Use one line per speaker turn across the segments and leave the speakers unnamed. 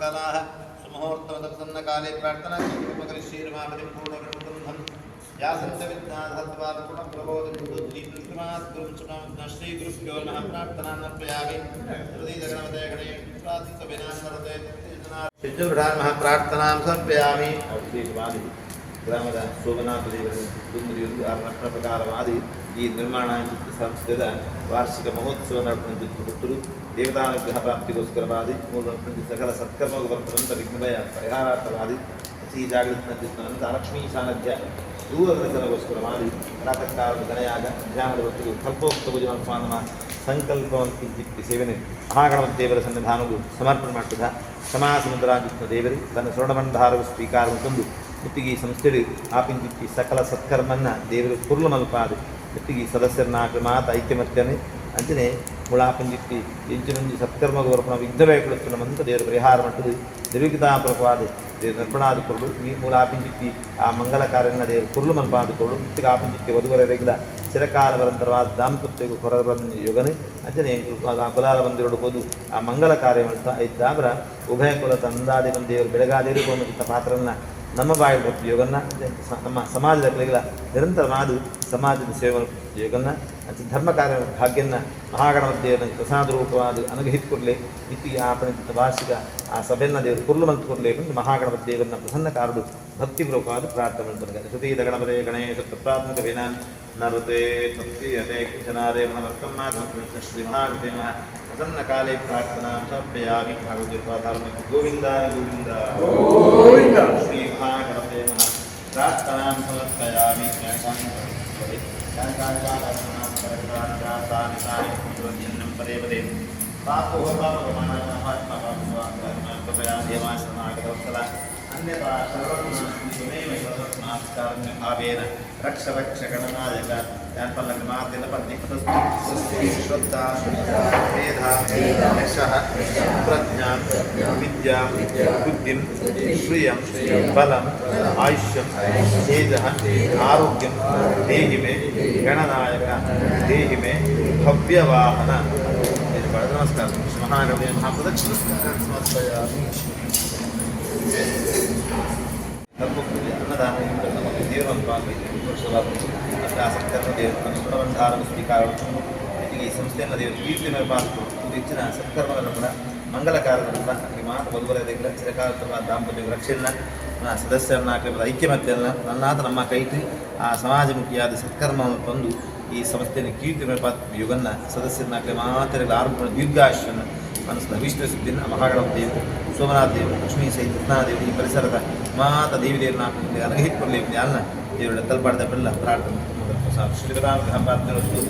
ಕಾಲಾಃ ಸುಮುಹೂರ್ತಮತಪ್ರಸನ್ನಕಾಲೇ ಪ್ರಾರ್ಥನಾ ಕರಿಷ್ಯೇರ್ಮಾಪತಿಂ ಪೂರ್ಣಗಣಪತಂಧಂ ಶ್ರೀ ಗುರುಭ್ಯೋ ನಮಃ ಪ್ರಾರ್ಥನಾಂ ಸಮರ್ಪಯಾಮಿ. ಸಿದ್ಧುಭ್ರಾಮಃ ಪ್ರಾರ್ಥನಾಂ ಸಮರ್ಪಯಾಮಿ. ಗ್ರಾಮದ ಸೋಮನಾಥ ದೇವರ ಆರು ಪ್ರಕಾರವಾದಿ ಈ ನಿರ್ಮಾಣ ಸಂಸ್ಥೆದ ವಾರ್ಷಿಕ ಮಹೋತ್ಸವ ನಡೆದಂತಿತ್ತು ಭಕ್ತರು ದೇವತಾನುಗ್ರಹ ಪ್ರಾಪ್ತಿಗೋಸ್ಕರವಾದಿ ಮೂಲ ಸಕಲ ಸತ್ಕರ್ಮ ಬರ್ತವಂತ ವಿಘ್ನಭಯ ಪರಿಹಾರಾರ್ಥವಾದಿ ಶ್ರೀ ಜಾಗೃತಿ ಲಕ್ಷ್ಮೀ ಸಾನ್ನಿಧ್ಯ ದೂರದರ್ಶನಗೋಸ್ಕರ ಮಾಡಿ ಪ್ರಾತಃ ಕಾಲದ ಗಣಯಾಗ ಧ್ಯಾನದ ಹೊತ್ತಿಗೆ ಕಲ್ಪೋಕ್ತ ಪೂಜೆ ನಮ್ಮ ಸಂಕಲ್ಪವನ್ನು ಕಿಂಚಿತ್ತಿ ಸೇವನೆ ಮಹಾಗಣಪತಿ ದೇವರ ಸನ್ನಿಧಾನವು ಸಮರ್ಪಣೆ ಮಾಡ್ತದ. ಕ್ಷಮಾ ಸಮುದ್ರಾಜಿತ್ನ ದೇವರು ತನ್ನ ಸ್ವರ್ಣಭಂಡಾರವು ಸ್ವೀಕಾರ ತಂದು ಮುತ್ತಿಗೆ ಈ ಸಂಸ್ಥೆಡು ಆಪಿಂಚಿತ್ತಿ ಸಕಲ ಸತ್ಕರ್ಮನ್ನ ದೇವರು ಕುರ್ಲು ಮಲ್ಪಾದು ಮುತ್ತಿಗೆ ಸದಸ್ಯರನ್ನ ಮಾತ ಐಕ್ಯಮತ್ಯನೆ ಅಂಚನೆ ಮುಳಾಪಂಜಿತ್ತಿ ಎಂಚಿನೊಂಜಿ ಸತ್ಕರ್ಮ ವರ್ಪಣ ವಿಘ್ನವೇಕಳುತ್ತುನ್ನಮಂತ ದೇವರು ಪರಿಹಾರ ಮಟ್ಟದು ನಿರ್ವಿಘ್ನಾಪರವಾದ ದೇವರು ನರ್ಪಣಾದ ಕೊರಡು ಈ ಮೂಲ ಆಪಿಂಜಿತ್ತಿ ಆ ಮಂಗಲ ಕಾರ್ಯನ ದೇವರು ಕುರ್ಲು ಮಲ್ಪಾದ ಕೊರಡು ಮುತ್ತಿಗೆ ಆಪಿಂಜಿತ್ತಿ ವಧುವರರೆಗಿಲ ಚಿರಕಾಲ ಬರಂತರವಾದ ದಾಂಪತ್ಯಗೂ ಹೊರಬಂದ ಯೋಗನೆ ಅಂಚನೆ ಕುಲಾಲ ಬಂದಿರೋಡು ಹೋದು ಆ ಮಂಗಲ ಕಾರ್ಯ ಮಾಡ್ತಾ ಇದ್ದಾಬ್ರ ಉಭಯ ಕುಲ ತಂದಾದಿ ಬಂದೇವರು ಬೆಳಗಾದೇರು ಕೊಂದಿದ್ದ ಪಾತ್ರನ ನಮ್ಮ ಬಾಯಿ ಭಕ್ತಿ ಯೋಗನ್ನ ನಮ್ಮ ಸಮಾಜದ ಕಲೆಗಳ ನಿರಂತರವಾದ ಸಮಾಜದ ಸೇವೆ ಯೋಗನ್ನ ಅಂಚ ಧರ್ಮ ಕಾರ್ಯ ಭಾಗ್ಯನ್ನ ಮಹಾಗಣಪತಿ ದೇವರ ಪ್ರಸಾದ ರೂಪವಾದ ಅನುಗ್ರಹಿಸಿಕೊಡ್ಲಿ ಇತ್ತಿ ಆ ಪಣಿತ ವಾರ್ಷಿಕ ಆ ಸಭೆಯನ್ನ ದೇವರು ಕುರ್ಲು ಮಂತು ಕೊಡಲಿ ಮಹಾಗಣಪತಿ ದೇವರನ್ನ ಪ್ರಸನ್ನ ಕಾರಡು ಭಕ್ತಿಪೂರ್ವಕವಾದ ಪ್ರಾರ್ಥನೆ ಮಾಡ್ತಾರೆ. ಶ್ರುತಿ ಗಣಪತಿ ಗಣೇಶ ಪ್ರಾರ್ಥನೆ ವಿನಾನ್ ನರುತೆ ತಪ್ತಿಯತೆ ಕಿಶನಾರೇ ಶ್ರೀ ಮಹಾಗಣಪತಿ ಪ್ರಸನ್ನ ಕಾಲೇ ಪ್ರಾರ್ಥನಾ ಸಮರ್ಪಯಾಮಿ. ಭಾಗವತ ಗೋವಿಂದ ಗೋವಿಂದ
ಗೋವಿಂದ.
ಶ್ರೀ ಮಹಾಗಣಪತಿ ಪ್ರಾರ್ಥನಾಂ ಸಮರ್ಪಯಾಮಿ. ಪದೇ ಪದೇ ಅನ್ಯಥಾ ಭಾವೇನ ರಕ್ಷ ರಕ್ಷ ಗಣನಾಯಕ ಮಾತಿನ ಪತ್ನಿ ಶ್ರದ್ಧಾ ಮೇಧಾ ಯಶಃ ಪ್ರಜ್ಞಾ ವಿದ್ಯಾ ಬುದ್ಧಿಂ ಶ್ರಿಯಂ ಬಲಂ ಆಯುಷ್ಯಂ ತೇಜಃ ಆರೋಗ್ಯಂ ದೇಹಿ ಮೇ ಗಣನಾಯಕ ದೇಹಿ ಮೇ ಭವ್ಯವಾಹನ. ನಮಸ್ಕಾರ. ಮಹಾಗಣಪತಿ ಮಹಾಪ್ರದಕ್ಷಿಣ ಸಮರ್ಪಯಾಮಿ. ಕಲ್ಪೋಕ್ತದಲ್ಲಿ ಅನ್ನದಾನ ನಮ್ಮ ದೇವರನ್ನು ಮತ್ತು ಆ ಸತ್ಕರ್ಮ ದೇವರು ಸ್ವರ್ಣಭಂಡಾರವನ್ನು ಸ್ವೀಕಾರ ಈ ಸಂಸ್ಥೆಯನ್ನು ದೇವರು ಕೀರ್ತಿ ಮೇಲ್ಪಾತು ಹೆಚ್ಚಿನ ಸತ್ಕರ್ಮಗಳನ್ನು ಕೂಡ ಮಂಗಲ ಕಾರ್ಯಗಳನ್ನು ಕೂಡ ಮಾತು ಬದುವರೆದಿಲ್ಲ ಚಿರಕಾಲ ದಾಂಪತ್ಯ ರಕ್ಷೆಯನ್ನು ಸದಸ್ಯರನ್ನ ಐಕ್ಯಮತ್ಯನ್ನ ನನ್ನಾತ ನಮ್ಮ ಕೈಟಿ ಆ ಸಮಾಜಮುಖಿಯಾದ ಸತ್ಕರ್ಮವನ್ನು ತಂದು ಈ ಸಂಸ್ಥೆಯನ್ನು ಕೀರ್ತಿ ಮೇಲ್ಪಾತ್ ಯುಗನ್ನ ಸದಸ್ಯರನ್ನ ಮಾತೆಗಳ ಆರೋಗ್ಯ ದೀರ್ಘಾಯುಷ್ಯನ್ನು ಮನಸ್ಸಿನ ಅಭೀಷ್ಟ ಸಿದ್ಧಿನ ಮಹಾಗಣಪತಿ ದೇವರು ಸೋಮನಾಥ ದೇವರು ಲಕ್ಷ್ಮೀ ಸಹಿತ ರತ್ನಾದೇವರು ಈ ಪರಿಸರದ ಮಾತ ದೇವಿ ದೇವರನ್ನ ಅನುಗ್ರಹಿಸಿಕೊಳ್ಳಲಿ ಜ್ಞಾನ ದೇವರ ತಲ್ಪಾಡ್ದ ಬೆಲ್ಲ ಪ್ರಾರ್ಥನೆ ಶ್ರೀರಾಮ ಪ್ರಾರ್ಥನೆ.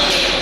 Mangalam.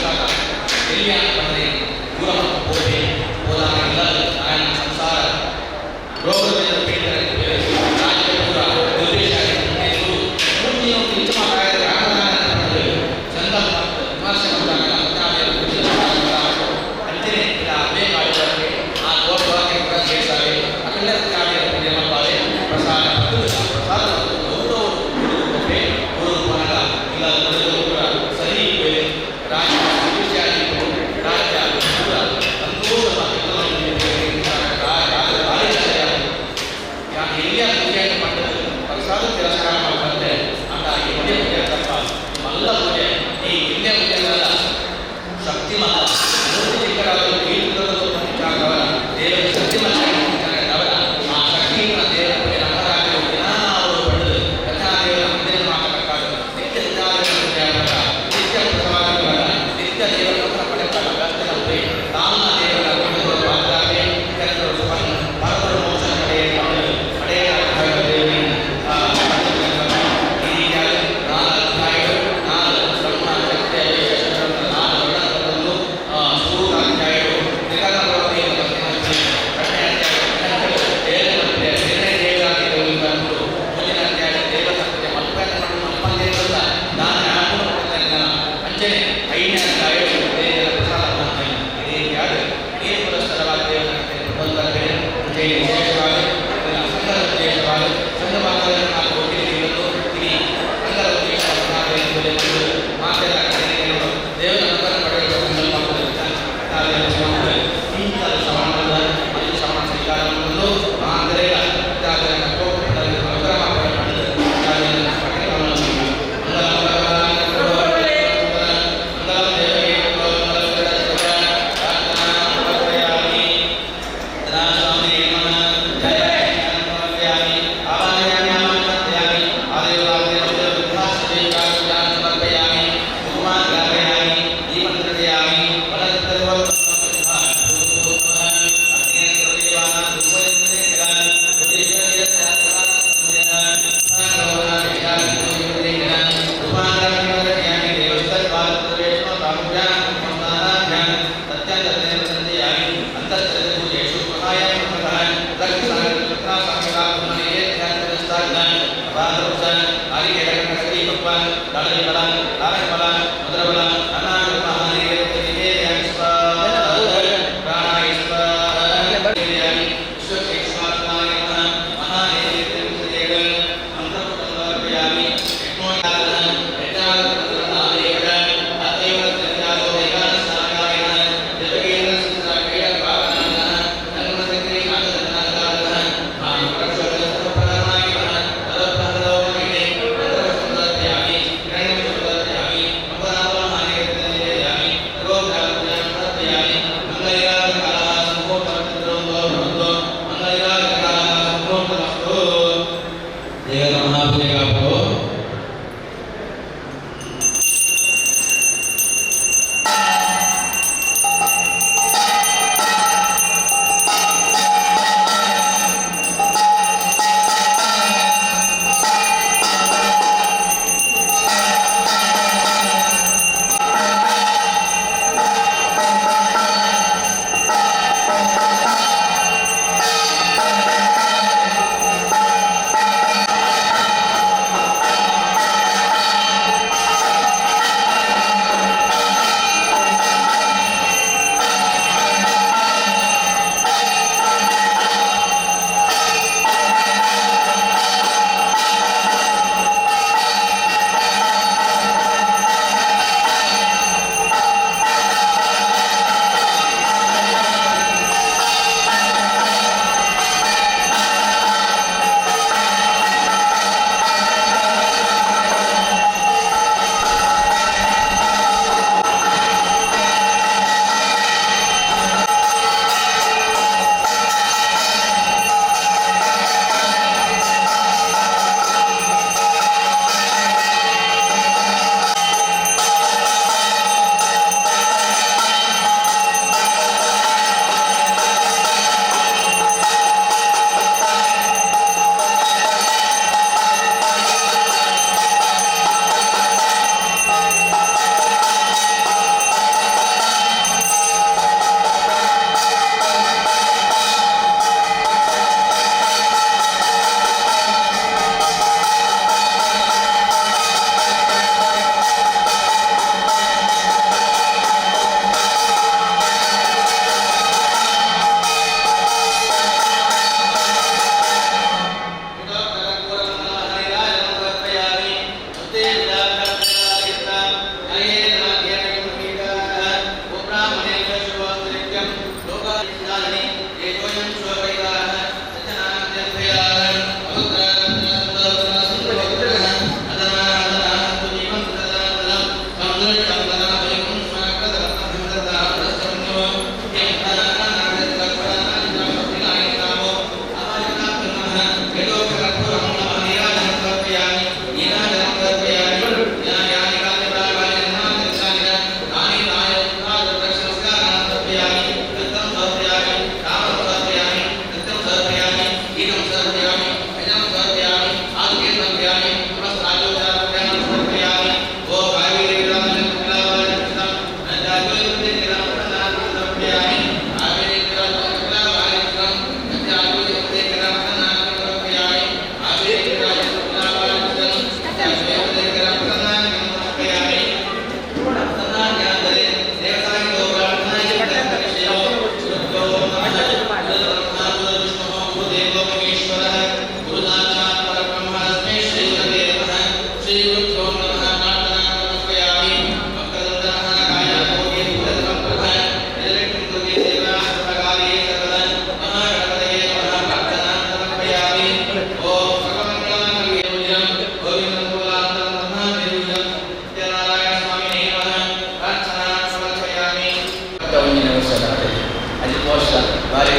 ಬಾರಿ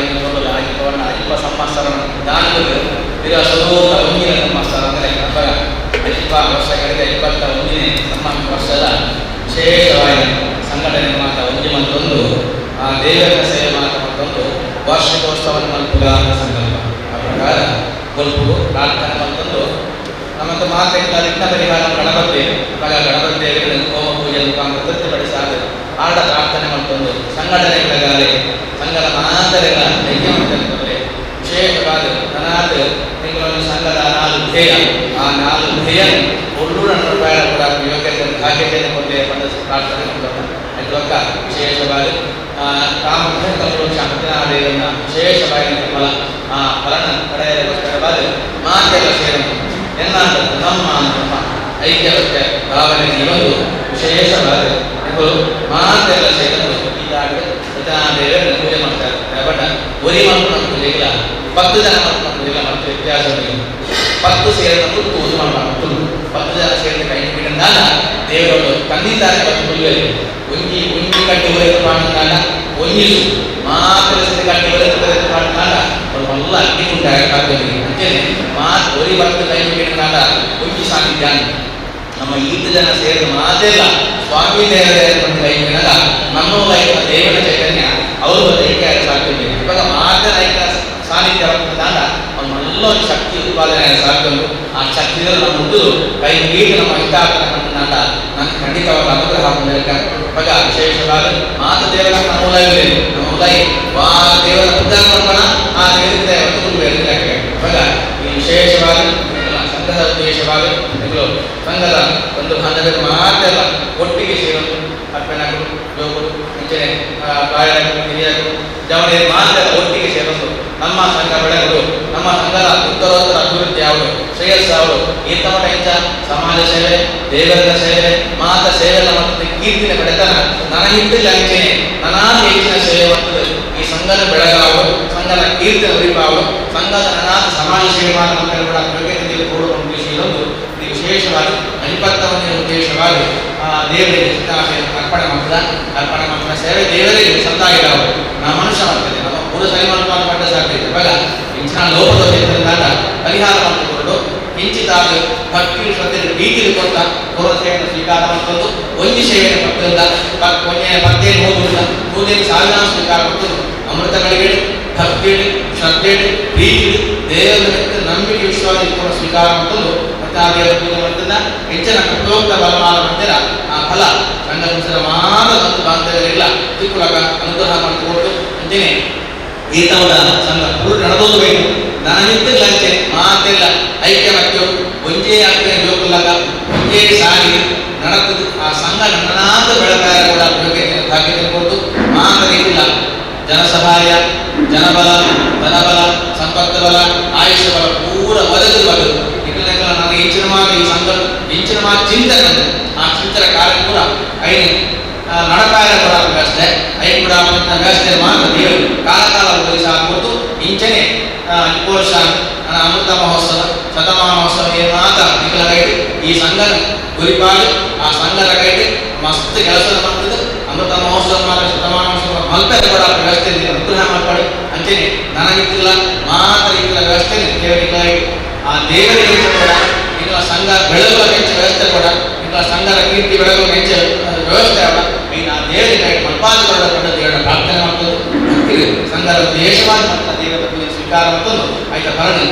ಅಜಿಪ ಸಂವತ್ಸರ ದಾನದ ಸುರೂತ ಒಂಜಿನ ಸಂವತ್ಸರ ಅಂದರೆ ಅಜಿಪ ವರ್ಷ ಕಳೆದ 21ನೇ ವರ್ಷದ ವಿಶೇಷವಾಗಿ ಸಂಘಟನೆ ಮಾತ ಒಂಜಿ ಮತ್ತೊಂದು ಆ ದೇವರ ಸೇವೆ ಮಾತ ಮತ್ತೊಂದು ವಾರ್ಷಿಕೋತ್ಸವವನ್ನು ಮಲ್ಪುಗ ಸಂಕಲ್ಪ. ಆ ಪ್ರಕಾರ ಕೊಲ್ಪು ಪ್ರಾರ್ಥನೆ ಮತ್ತೊಂದು ನಮ್ಮತ್ತ ಮಾತೆಲ್ಲ ವಿಘ್ನ ಪರಿಹಾರ ಗಣಪತಿ ಇವಾಗ ಗಣಪತಿ ಹೋಮ ಪೂಜೆ ಮುಖಾಂತರ ತೃಪ್ತಿಪಡಿಸಾದ ಆಡ ಪ್ರಾರ್ಥನೆ ಮತ್ತೊಂದು ಸಂಘಟನೆಗಳಾಗಲಿ ಸಂಘದ ಮಾತರೆಗಳ ಯಜ್ಞ ಮಾಡ್ತಾರೆ. ವಿಶೇಷವಾದ ನನಾದ ತಿಂಗಳನ್ನು ಸಂಘದ 4 ಧ್ಯೇಯ, ಆ 4 ಧ್ಯೇಯ ಒಳ್ಳುಡ ರೂಪಾಯಿ ಕೂಡ ಯೋಗ್ಯತೆ ಭಾಗ್ಯತೆಯನ್ನು ಕೊಟ್ಟೆ ಬಂದ ಪ್ರಾರ್ಥನೆ ಮಾಡ್ತಾರೆ. ಅದಕ್ಕ ವಿಶೇಷವಾದ ಕಾಮಧೇನು ವಿಶೇಷವಾಗಿ ಫಲ ಆ ಫಲನ ಪಡೆಯಲಿಕ್ಕೋಸ್ಕರವಾದ ಮಾತೆಲ್ಲ ಸೇರನ್ನು ಎಲ್ಲ ನಮ್ಮ ನಮ್ಮ ಐಕ್ಯವತ್ತೆ ಭಾವನೆ ಒಂದು ವಿಶೇಷವಾದ ಮಾತೆಲ್ಲ ಸೇರನ್ನು ಇದಾಗದೆ ಸತ್ಯನಾರಾಯಣ ಪೂಜೆ ಮಾಡ್ತಾರೆ. ಬಟ್ ಒರಿ ಮಾಡ್ಕೊಂಡು ಪೂಜೆ ಇಲ್ಲ, 10 ಜನ ಮಾಡ್ಕೊಂಡು ಪೂಜೆ ಇಲ್ಲ, ಮತ್ತೆ ವ್ಯತ್ಯಾಸ 10 ಸೇರಿದ ಪೂಜೆ ಮಾಡಬಾರ್ದು. 10 ಜನ ಸೇರಿದ ಕೈ ಬಿಡಂದಾಗ ದೇವರವರು ತಂದಿದ್ದಾರೆ. 10 ಪುಲ್ಗಲಿ ಒಂಜಿ ಒಂಜಿ ಕಡ್ಡಿ ಒರೆದು ಮಾಡಿದಾಗ ಒಂಜಿಸು ಮಾತ್ರ ಕಡ್ಡಿ ಒರೆದು ಬರೆದು ಮಾಡಿದಾಗ ಅವ್ರು ಎಲ್ಲ ಅಗ್ನಿ ಉಂಟಾಗಕ್ಕಾಗ್ತದೆ. ಅಂತೇನೆ ಮಾತು ಒರಿ ಬರ್ತದೆ ಕೈ ಬಿಡಂದಾಗ ಒಂಜಿ ಸಾನ್ನಿಧ್ಯ ನಮ್ಮ ಈತ ಜನ ಸೇರಿದ ಮಾತೆಲ್ಲ ಸ್ವಾಮಿ ದೇವರ ಕೈ ಬಿಡಾಗ ನಮ್ಮ ದೇವರ ಚೈತನ್ಯ ಅವರು ಐಕ್ಯ ಸಾಧ್ಯ. ಇವಾಗ ಮಾತ್ರ ಐಕ್ಯ ಸಾನ್ನಿಧ್ಯ ಬಂದಾಗ ಅವನ್ನೆಲ್ಲ ಒಂದು ಶಕ್ತಿ ಉತ್ಪಾದನೆ ಸಾಧ್ಯ. ಆ ಶಕ್ತಿಯಲ್ಲಿ ನಮ್ಮ ಮುದ್ದು ಕೈ ಮುಗಿದು ನಮ್ಮ ಇಷ್ಟ ಆಗ್ತಕ್ಕಂಥ ನಾನು ಖಂಡಿತವಾದ ಅನುಗ್ರಹ ಹೊಂದಲಿಕ್ಕೆ ಇವಾಗ ವಿಶೇಷವಾದ ಮಾತು ದೇವರ ನಮ್ಮ ನಮ್ಮ ಉದಾಯಿ ವಾ ದೇವರ ಪುಣ್ಯಾರ್ಪಣ ಆ ದೇವರಿಂದ ಇವಾಗ ಈ ವಿಶೇಷವಾದ ಸಂಘದ ಉದ್ದೇಶವಾದ ಸಂಘದ ಒಂದು ಬಾಂಧವ್ಯದ ಮಾತೆಲ್ಲ ಒಟ್ಟಿಗೆ ಸೇರೋದು ಅಪ್ಪನಗಳು ಜೋಗರು ಅಂಚನೆ ಪ್ರಾಯರು ಹಿರಿಯರು ಜವಳಿಯರು ಮಾತೆಲ್ಲ ಒಟ್ಟಿಗೆ ಸೇರೋದು ನಮ್ಮ ಸಂಘ ಬೆಳೆಗಳು ನಮ್ಮ ಸಂಘದ ಉತ್ತರೋತ್ತರ ಅಭಿವೃದ್ಧಿ ಯಾವುದು ಶ್ರೇಯಸ್ಸು ಅವರು ಈತಮಟ ಇಂಚ ಸಮಾಜ ಸೇವೆ ದೇವರ ಸೇವೆ ಮಾತ ಸೇವೆಲ್ಲ ಮತ್ತು ಕೀರ್ತಿನ ಬೆಳೆತನ ನನಗಿಂತ ಅಂಚನೆ ನನಾದ ಹೆಚ್ಚಿನ ಸೇವೆ ಮಾಡ್ತದೆ. ಈ ಸಂಘದ ಬೆಳಗಾವು ಸಂಘದ ಕೀರ್ತಿನ ಉರಿಪಾವು ಸಂಘದ ನನಾದ ಸಮಾಜ ಸೇವೆ ಇದೊಂದು ಈ ವಿಶೇಷವಾಗಿ 21ನೇ ಉದ್ದೇಶವಾಗಿ ಆ ದೇವರಿಗೆ ಚಿತ್ತಾಶೆಯನ್ನು ಅರ್ಪಣೆ ಮಾಡ್ತದ. ಅರ್ಪಣೆ ಮಾಡ್ತದ ಸೇವೆ ದೇವರಿಗೆ ಸಂತಾಗಿದ್ದಾವೆ. ನಾವು ಮನುಷ್ಯ ಮಾಡ್ತದೆ ನಮ್ಮ ಪೂರ ಸರಿ ಮಾಡ್ಕೊಂಡು ಪಟ್ಟ ಸಾಧ್ಯ. ಇವಾಗ ಇಂಚಿನ ಲೋಪದೋಷ ಇದ್ದಾಗ ಪರಿಹಾರ ಮಾಡಿಕೊಂಡು ಕಿಂಚಿತಾದ ಭಕ್ತಿ ಶ್ರದ್ಧೆ ಭೀತಿ ಕೊಟ್ಟ ಪೂರ್ವ ಸೇವೆಯನ್ನು ಸ್ವೀಕಾರ ಮಾಡ್ಕೊಂಡು ಒಂಜಿ ಸೇವೆಯನ್ನು ಪಟ್ಟದಿಂದ ಒಂಜೆ ಪತ್ತೆ ಹೋಗುವುದಿಲ್ಲ ಪೂಜೆಯನ್ನು ಸಾವಿರ ಸ್ವೀಕಾರ ಮಾಡ್ಕೊಂಡು ಅಮೃತಗಳಿಗೆ ಭಕ್ತಿ ಶ್ರದ್ಧೆ ಪ್ರೀತಿ ದೇವರ ನಂಬಿಕೆ ವಿಶ್ವಾಸ ಇಟ್ಕೊಂಡು ಸ್ವೀಕಾರ ಮಾಡ್ಕೊಂಡು ಮತ್ತೆ ಆ ದೇವರ ಪೂಜೆ ಮಾಡ್ತದ ಹೆಚ್ಚಿನ ಕೃತೋಕ್ತ ಬಲಮಾನ ಮಂದಿರ ಆ ಫಲ ಸಂಘ ಸಂಸ್ಥೆಯ ಮಾತ್ರ ಒಂದು ಬಾಂಧವ್ಯರಿಲ್ಲ ತಿಕ್ಕುಳಗ ಅನುಗ್ರಹ ಮಾಡಿಕೊಟ್ಟು ಅಂತೀನಿ ಈತವರ ಸಂಘ ಪೂರ್ಣ ನಡೆದೋದು ಬೇಕು. ನನಗಿಂತ ಲಂಚೆ ಮಾತೆಲ್ಲ ಐಕ್ಯಮತ್ಯ ಒಂಜೇ ಆಗ್ತದೆ ಜೋಕುಲ್ಲಾಗ ಒಂಜೇ ಸಾಗಿ ನಡತದು ಆ ಸಂಘ ನನ್ನಾದ ಬೆಳಕಾಯ ಕೂಡ ಭಾಗ್ಯತೆ ಕೊಟ್ಟು ಮಾತರಿಲ್ಲ ಜನಸಹಾಯ ಜನಬಲ ಧನಬಲ ಸಂಪತ್ತು ಬಲ ಆಯುಷ್ಯ ಬಲ ಪೂರ ಒದಗದು ಬದಲು ಇಟ್ಲ ನಾನು ಹೆಚ್ಚಿನ ಮಾತು ಈ ಸಂಘ ಹೆಚ್ಚಿನ ಮಾತು ಚಿಂತನೆ ಆ ಚಿಂತನೆ ಕಾರ್ಯ ಕೂಡ ಐನು ನಡಕಾಯ ಕೂಡ ವ್ಯವಸ್ಥೆ I ಕೂಡ ವ್ಯವಸ್ಥೆ ಮಾತ್ರ ದೇವರು ಕಾಲ ಕಾಲ ಕೊಟ್ಟು ಇಂಚನೆ ವರ್ಷ ಅಮೃತ ಮಹೋತ್ಸವ ಶತಮಾನ ಮಹೋತ್ಸವ ಮಾತ್ರ ತಿಂಗಳ ಈ ಸಂಘ ಗುರಿಪಾಡು ಆ ಸಂಘದ ಕೈಟ್ ಮಸ್ತ್ ಕೆಲಸ ಮಾಡ್ತದೆ. ಅಮೃತ ಮಹೋತ್ಸವ ಮಾತ್ರ ಶತಮಾನ ಮಹೋತ್ಸವ ಮಲ್ಪೆ ಕೂಡ ವ್ಯವಸ್ಥೆ ಅನುಗ್ರಹ ಮಾಡ್ಪಾಡು ಅಂಚನೆ ನನಗಿತ್ತಿಲ್ಲ ಮಾತ್ರ ಇಲ್ಲ ವ್ಯವಸ್ಥೆ ದೇವರಿಗೆ ಆ ದೇವರಿಗೆ ಕೂಡ ಇಲ್ಲ ಸಂಘ ಬೆಳಗುವ ಹೆಚ್ಚು ವ್ಯವಸ್ಥೆ ಕೂಡ ಇಲ್ಲ ಸಂಘದ ಕೀರ್ತಿ ಬೆಳಗುವ ಹೆಚ್ಚು ವ್ಯವಸ್ಥೆ ಅಲ್ಲ ಇನ್ನು ಆ ದೇವರಿಗೆ ಮಲ್ಪಾದ ಕಂಡ ದೇವರ ಪ್ರಾರ್ಥನೆ ಮಾಡ್ತದೆ. ಭಕ್ತಿ ಸಂಘದ ಉದ್ದೇಶವಾಗಿ ಮತ್ತು ದೇವರ ಪೂಜೆ ಸ್ವೀಕಾರ ಮಾಡ್ತದೆ. ಆಯ್ತಾ ಭರಣಿ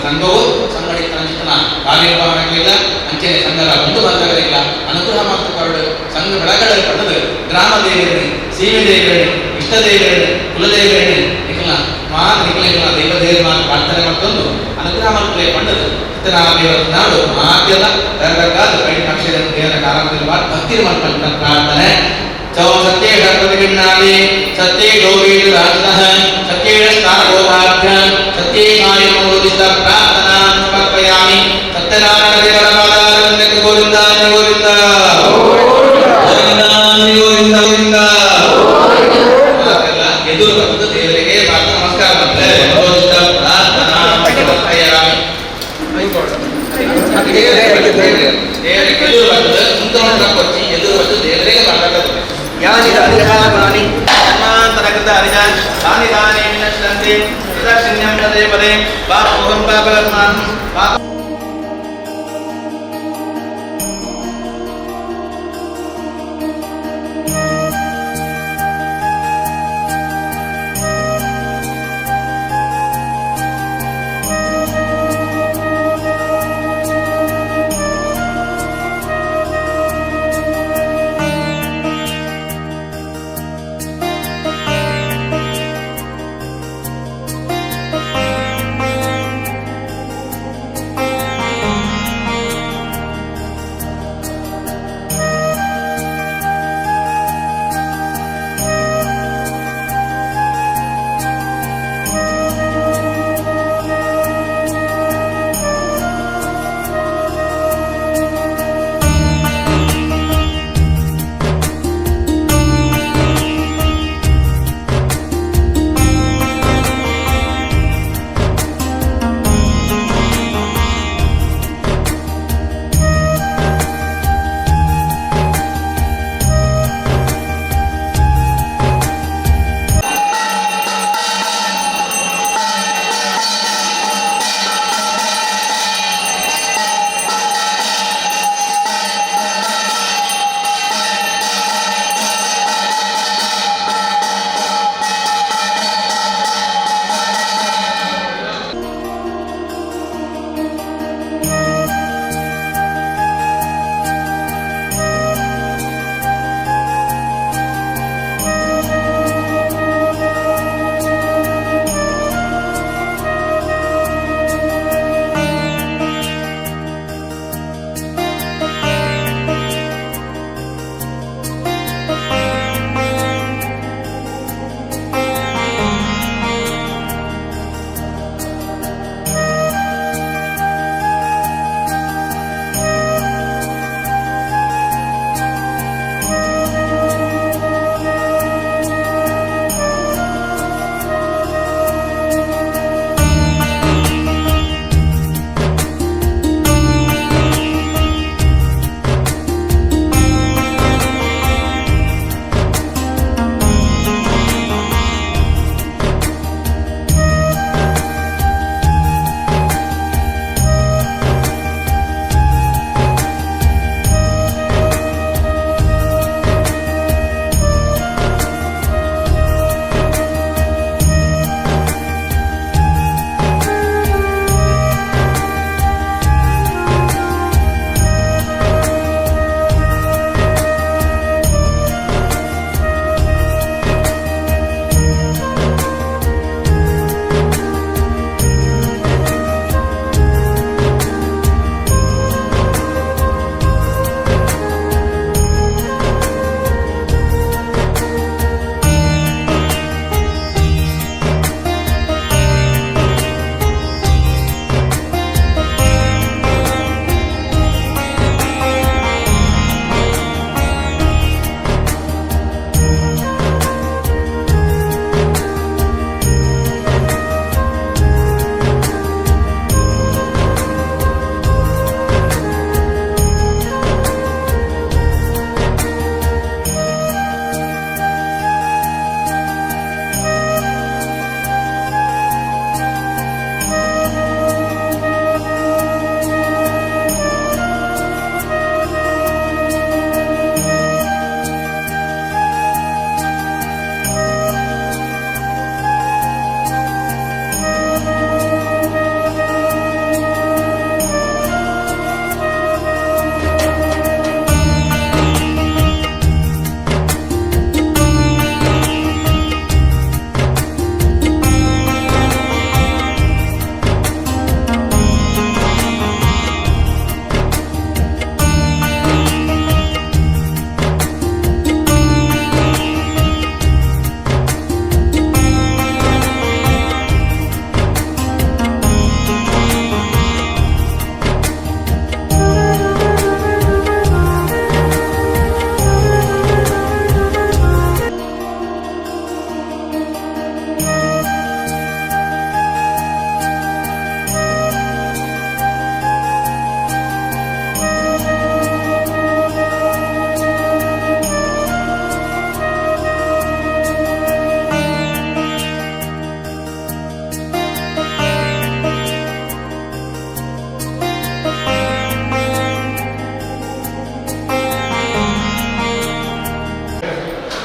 ಸಂಘವು ಸಂಘಟಿತ ಅಂಚಿತನ ಕಾರ್ಯನಿರ್ವಹಣೆಗಳಿಲ್ಲ ಅಂಚನೆ ಸಂಘದ ಬಂಧು ಬಾಂಧವರಿಲ್ಲ ಅನುಗ್ರಹ ಮಾಡ್ತುಕೊಂಡು ಸಂಘ ಬೆಳಗಡೆ ಪಡೆದು ಗ್ರಾಮ ದೇವರಣಿ ಸೀಮೆ ದೇವರಣಿ ಇಷ್ಟ ದೇವರಣಿ ಕುಲದೇವರಣಿ ನಿಖಲ ಮಾ ನಿಖಲ ದೈವ ದೇವ ಪ್ರಾರ್ಥನೆ ಮಾಡ್ಕೊಂಡು ಅನುಗ್ರಹ ಮಾಡ್ತಲೇ ಪಡೆದು ದೇವರ ನಾಡು ಮಾತೆಲ್ಲ ತರಬೇಕಾದ ಕೈ ಅಕ್ಷರ ದೇವರ ಕಾರಣದಲ್ಲಿ ಭಕ್ತಿ ಮಾಡ್ಕೊಂಡ ಪ್ರಾರ್ಥನೆ. ಚೌ ಸತ್ಯೇಷ ಪ್ರತಿಗೃಹ್ಣಾಮಿ ಸತ್ಯೇ ಗೌರೀ ರಾಜತಃ ಸತ್ಯೇನ ಸ್ಥಾನಬೋಧಾಭ್ಯ ಸತ್ಯೇಷಾಯ ಪ್ರಾರ್ಥನಾ ಸಮರ್ಪಯಾಮಿ. ಸತ್ಯನಾರಾಯಣ ದೇವರ ಪಾದಾರವಿಂದಕ್ಕೆ ಗೋವಿಂದ ಗೋವಿಂದ ಗೋವಿಂದ ಗೋವಿಂದ ಗೋವಿಂದ. ಎದುರು ಬಂದು ದೇವರಿಗೆ ನಮಸ್ಕಾರ ಮಾಡ್ತಾರೆ. ಪ್ರಾರ್ಥನಾ ಸಮರ್ಪಯಾಮಿ. ದೇವರಿಗೆ ಎದುರು ಬಂದು ಮುಂದೆ ಕೊಚ್ಚಿ ಎದುರು ಬಂದು ದೇವರಿಗೆ. ನಕೃತ ಹರಿಜ ತಾನಿ ತಾನೇ ವಿನಶ್ಯಂತಿ ಪ್ರದಕ್ಷಿಣ್ಯಂ ಪದೇ ಪದೇ ಪಾಪೋಹಂ ಪಾಪಕರ್ಮಾನ್ ಪಾಪ.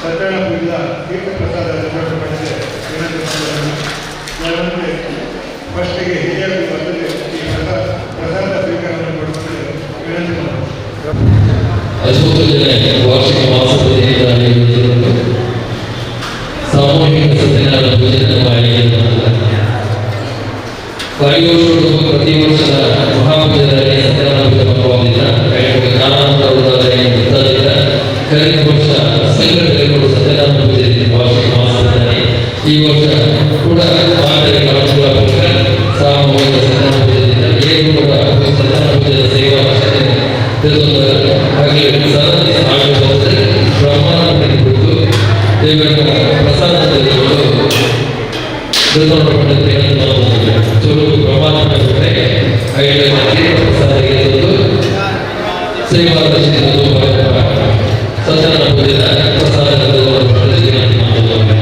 ಸತ್ಯನಾರಾಯಣ ಪೂಜೆಯ ತೀರ್ಥ ಪ್ರಸಾದ ವಿತರಣೆ ಮಾಡಿದೆ ವಿನಂತಿ ಮಾಡಿದರು. ಯಾರಂದರೆ ಫಸ್ಟಿಗೆ ಹಿರಿಯರು ಬಂದರೆ ಈ ಪ್ರಸಾದ ಪ್ರಸಾದ ಸ್ವೀಕಾರವನ್ನು ಕೊಡುವಂತೆ ವಿನಂತಿ ಮಾಡಿದರು.
ಅಶೋಕಜನ ವಾರ್ಷಿಕ ಮಾಸಪೂಜೆಯಿಂದ ಆಯೋಜಿಸಿಕೊಂಡು ಸಾಮೂಹಿಕ ಸತ್ಯನಾರಾಯಣ ಪೂಜೆಯನ್ನು ಆಯೋಜನೆ. ಪ್ರತಿ ವರ್ಷದ ಮಹಾಪೂಜೆಯಲ್ಲಿ ಸತ್ಯನಾರಾಯಣ ಪೂಜೆ ಮಾಡುವುದಿಲ್ಲ. ಕಳೆದ ವರ್ಷ ಸಂಘಟನೆಗಳು ಸತ್ಯನಾರಾಯಣ ಪೂಜೆ ವಾರ್ಷಿಕ ಮಾಸದಲ್ಲಿ, ಈ ವರ್ಷ ಕೂಡ ಮಾದರಿ ಅನುಕೂಲ ಸಾಮೂಹಿಕ ಸತ್ಯನಾರಾಯಣ ಪೂಜೆಯಿಂದ ಏನು ಕೂಡ ಸತ್ಯನಾರಾಯಣ ಪೂಜೆಯ ಸೇವಾ ತಿಳಿದುಕೊಂಡರೆ, ಹಾಗೆ ಸರತಿ ಆಗುವಂತೆ ಬ್ರಹ್ಮಾಂಡ ಕುರಿತು ದೇವರ ಪ್ರಸಾದ ತೆಗೆದುಕೊಂಡು ತಿಳ್ಕೊಂಡು ಚುರುಕು ಬ್ರಹ್ಮಾಂಡ ಬಿಟ್ಟರೆ ಐದು ಪ್ರಸಾದ ತೆಗೆದುಕೊಂಡು ಸೇವಾ ಸತ್ಯನಾರಾಯಣ ಪೂಜೆಯ ಪ್ರಸಾದ ತೆಗೆದುಕೊಂಡು ವಿನಂತಿ ಮಾಡುತ್ತೇವೆ.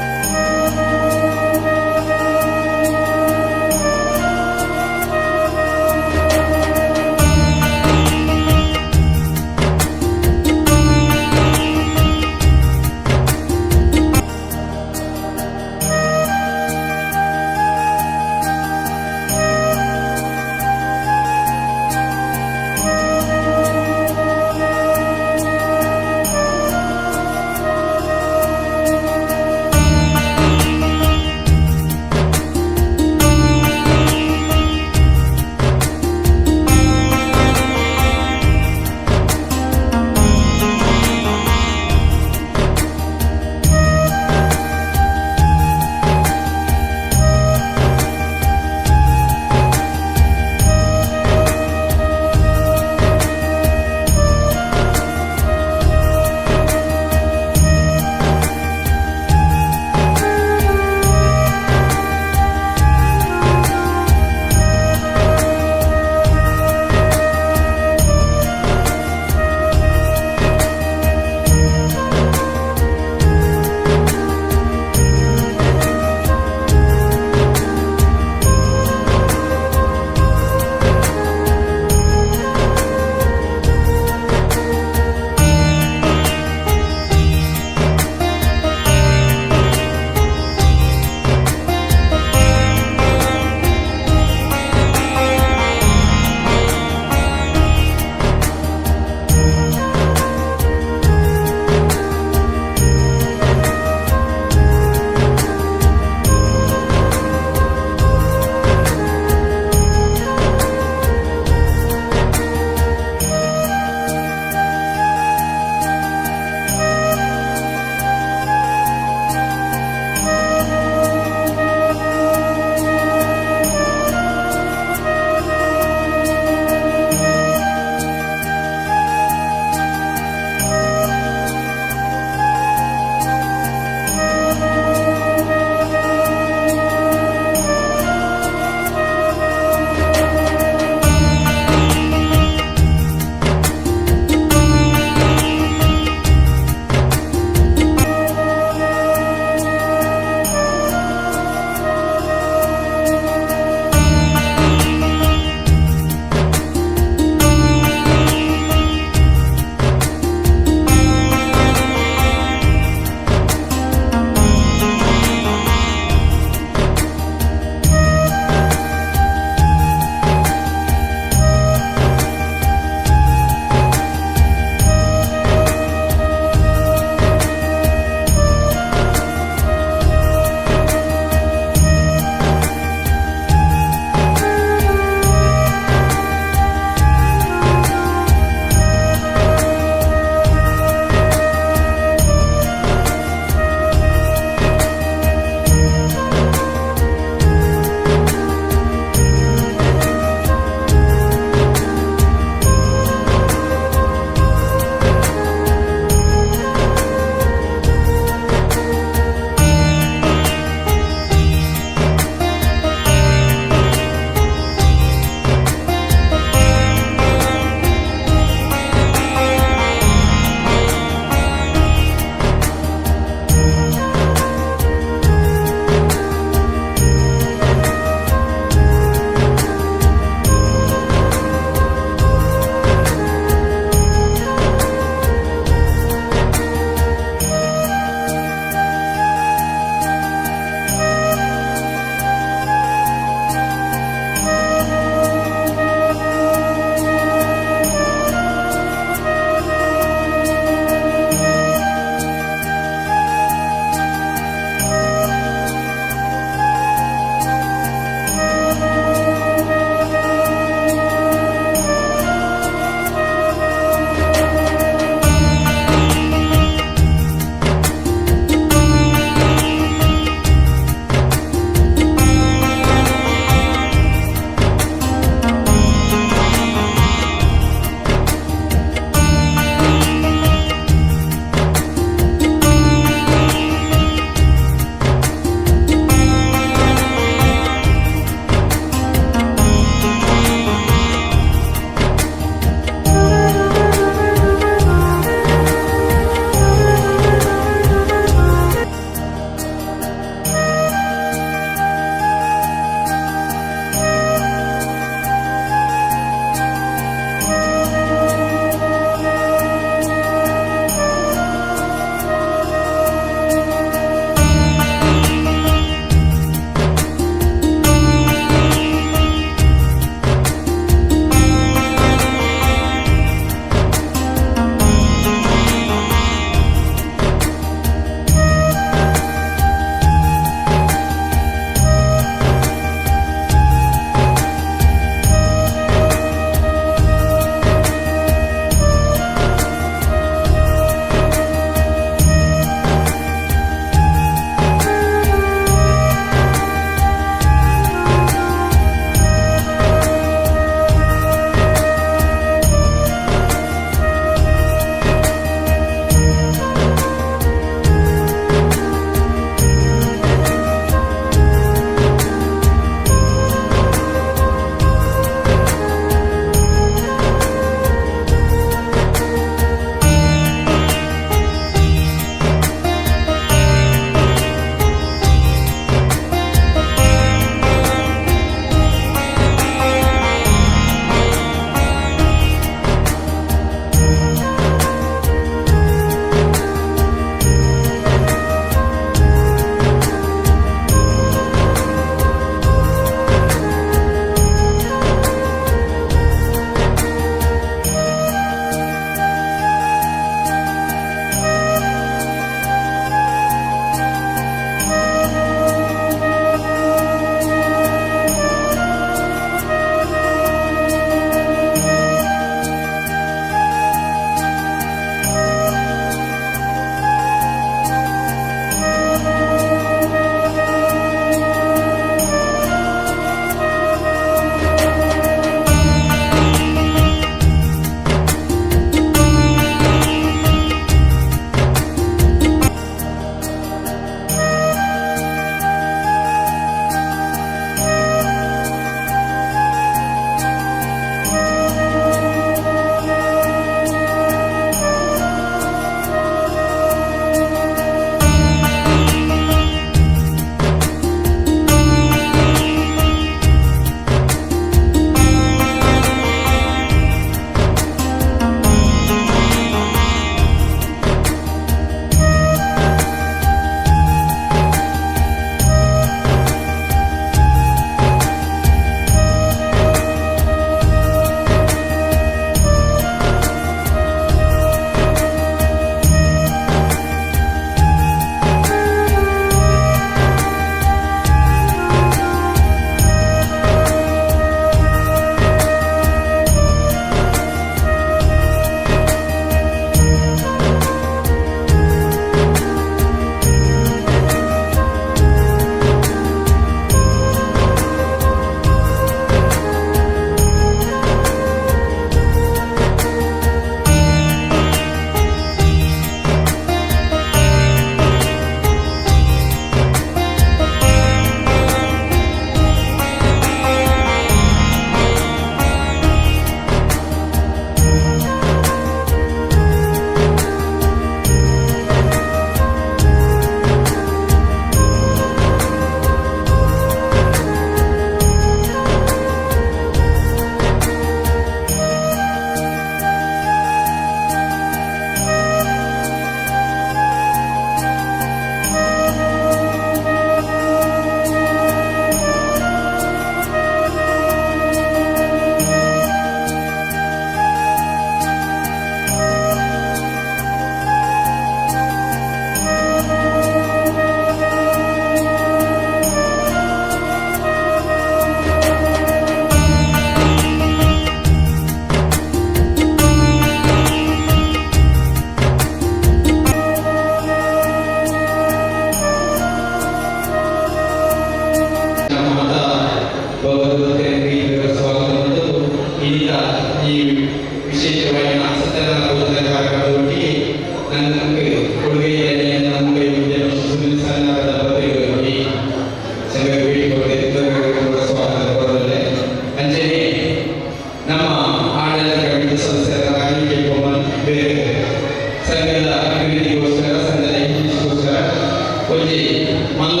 ಒಂಜಿ ಮಲ್ಲ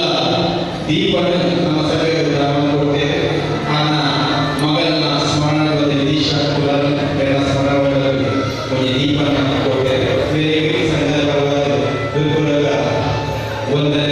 ದೀಪನ ನಮ್ಮ ಸಭೆಗೆ ದಾನ ಕೊಡ್ತೇವೆ. ಆನ ಮಗನ ಸ್ಮರಣೆ ನಿತೀಶ ಕುಲನ್ ಎನ್ನ ಸ್ಮರಣೆ ಒಂಜಿ ದೀಪನ ಕೊಡ್ತೇವೆ. ಬೇರೆ ಸಂಘದ ಪರವಾದ ದುರ್ಗುಲದ ವಂದನೆ.